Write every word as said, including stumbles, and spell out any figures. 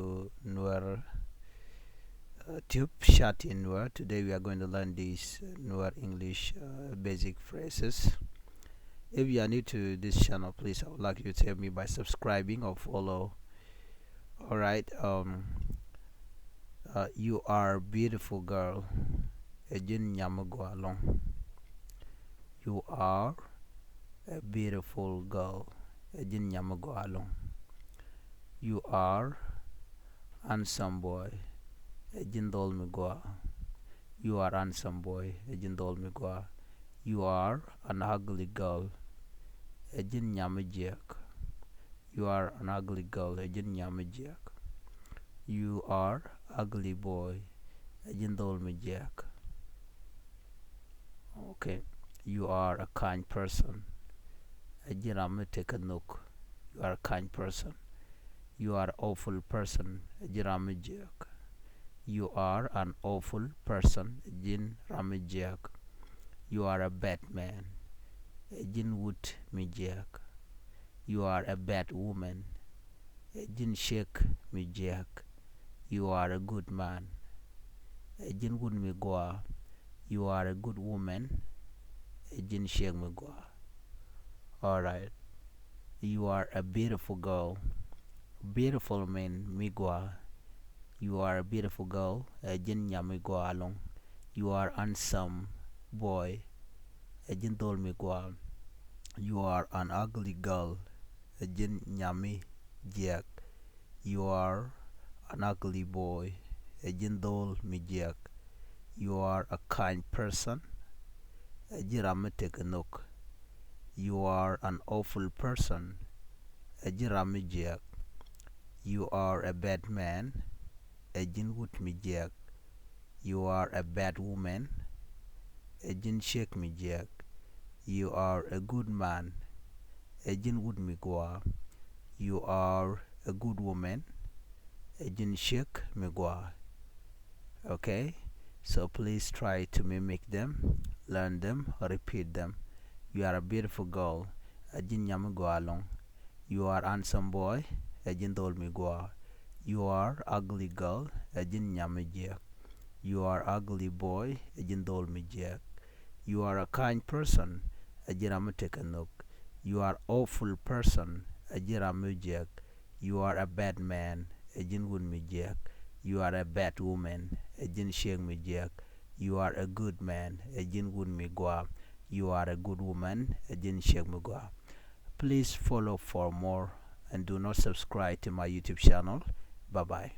to Nuer uh, Tube, Chat in Nuer. Today we are going to learn these uh, Nuer English uh, basic phrases. If you are new to this channel, please, I would like you to help me by subscribing or follow. All right. Um, uh, you are a beautiful girl. Ɛ ji̱n nyam mi gɔaa ɛlɔ̱ŋ. You are a beautiful girl. Ɛ ji̱n nyam mi gɔaa ɛlɔ̱ŋ. You are handsome boy. Ɛ ji̱n dhɔl mi gɔaa. You are handsome boy. Ɛ ji̱n dhɔl mi gɔaa. You are an ugly girl. Ɛ ji̱n nyam mi jiɛk. You are an ugly girl. Ɛ ji̱n nyam mi jiɛk. You are ugly boy. Ɛ ji̱n dhɔl mi jiɛk. Okay. You are a kind person. Ɛ ji̱n ram mi tekɛ nhök. You are a kind person. You are awful person. Ɛ ji̱n ram mi jiɛk. You are an awful person. Ɛ ji̱n ram mi jiɛk. You are a bad man. Ɛ ji̱n wut mi jiɛk. You are a bad woman. Ɛ ji̱n ciek mi jiɛk. You are a good man. Ɛ ji̱n wut mi gɔaa. You are a good woman. Ɛ ji̱n ciek mi gɔaa. All right. You are a beautiful girl. Beautiful mean mi gɔaa. You are a beautiful girl. Ɛ ji̱n nyam mi gɔaa ɛlɔ̱ŋ. You are handsome boy. Ɛ ji̱n dhɔl mi gɔaa. You are an ugly girl. Ɛ ji̱n nyam mi jiɛk. You are an ugly boy. Ɛ ji̱n dhɔl mi jiɛk. You are a kind person. Ɛ ji̱n ram mi tekɛ nhök. You are an awful person. Ɛ ji̱n ram mi jiɛk. You are a bad man. Ɛ ji̱n wut mi jiɛk. You are a bad woman. Ɛ ji̱n ciek mi jiɛk. You are a good man. Ɛ ji̱n wut mi gɔaa. You are a good woman. Ɛ ji̱n ciek mi gɔaa. Okay? So please try to mimic them, learn them, repeat them. You are a beautiful girl. Ɛ ji̱n nyam mi gɔaa ɛlɔ̱ŋ. You are handsome boy. Ɛ ji̱n dhɔl mi gɔaa. You are ugly girl. Ɛ ji̱n nyam mi jiɛk. You are ugly boy. Ɛ ji̱n dhɔl mi jiɛk. You are a kind person. Ɛ ji̱n ram mi tekɛ nhök. You are awful person. Ɛ ji̱n ram mi jiɛk. You are a bad man. Ɛ ji̱n wut mi jiɛk. You are a bad woman. Ɛ ji̱n ciek mi jiɛk. You are a good man. Ɛ ji̱n wut mi gɔaa. You are a good woman. Ɛ ji̱n ciek mi gɔaa. Please follow for more and do not subscribe to my YouTube channel. Bye bye.